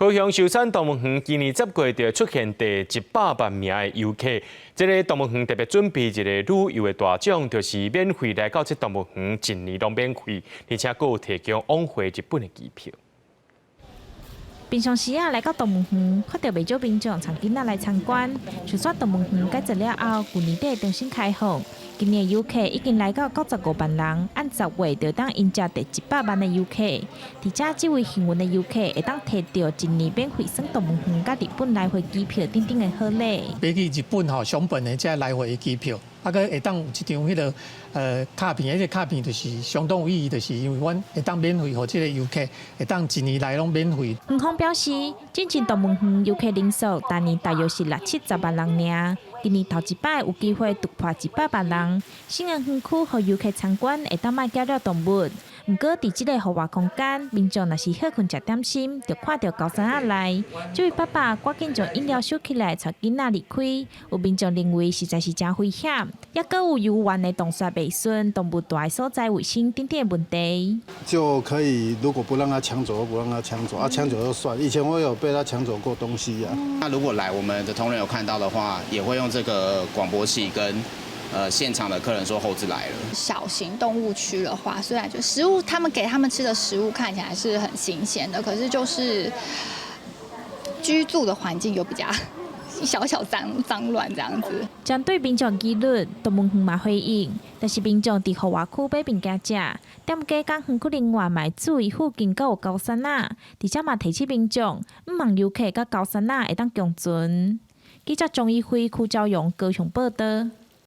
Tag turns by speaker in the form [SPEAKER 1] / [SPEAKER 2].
[SPEAKER 1] 高雄壽山動物園今年10月就出現第一百萬名的遊客。這个動物園特別準備一个旅遊的大獎，就是免費來到這動物園一年攏免費，而且閣有提供往回日本的機票。
[SPEAKER 2] 平常時啊，來到動物園，看著袂少民眾帶囡仔來參觀。壽山動物園改造了後，舊年底重新開放，今年遊客已經來到95萬人，按10月就當迎接第一百萬的遊客。而且這位幸運的遊客會當提著一年免費耍動物園佮日本來回機票等等的好禮。
[SPEAKER 3] 飛去日本吼，熊本的這來回的機票，啊，閣會當有一張彼个卡片，彼个卡片就是相當有意義，就是因為阮會當免費，予這个遊客會當一年來攏免費。
[SPEAKER 2] 園方表示，進前動物園遊客人數逐年大約是六七十萬人爾，今年頭一擺有機會突破一百萬人。新的園區予遊客參觀會當莫攪擾動物，毋過佇這个戶外空間，民眾若是歇睏食點心，就看著高山仔來。這位爸爸趕緊將飲料收起來，帶囡仔離開。有民眾認為實在是誠危險，抑閣有遊玩的動作袂順，動物蹛的所在衛生等等的問題。
[SPEAKER 4] 就可以，如果不讓他搶走，不讓他搶走，啊，搶走就算。以前我有被他搶走過東西啊。
[SPEAKER 5] 那如果來我們的同仁有看到的話，也會用這個廣播器跟現場的客人說猴子來了。
[SPEAKER 6] 小型動物區的話，雖然就食物，他們給他們吃的食物看起來是很新鮮的，可是就是居住的環境又比較小小髒髒亂這樣子。
[SPEAKER 2] 針對民眾疑慮，動物園嘛回應，但是民眾佇戶外區買物件食，店家佮園區人員嘛會注意附近敢有高山仔，而且嘛提醒民眾，毋望遊客佮高山仔會當共存。記者張一輝、柯昭陽高雄報導。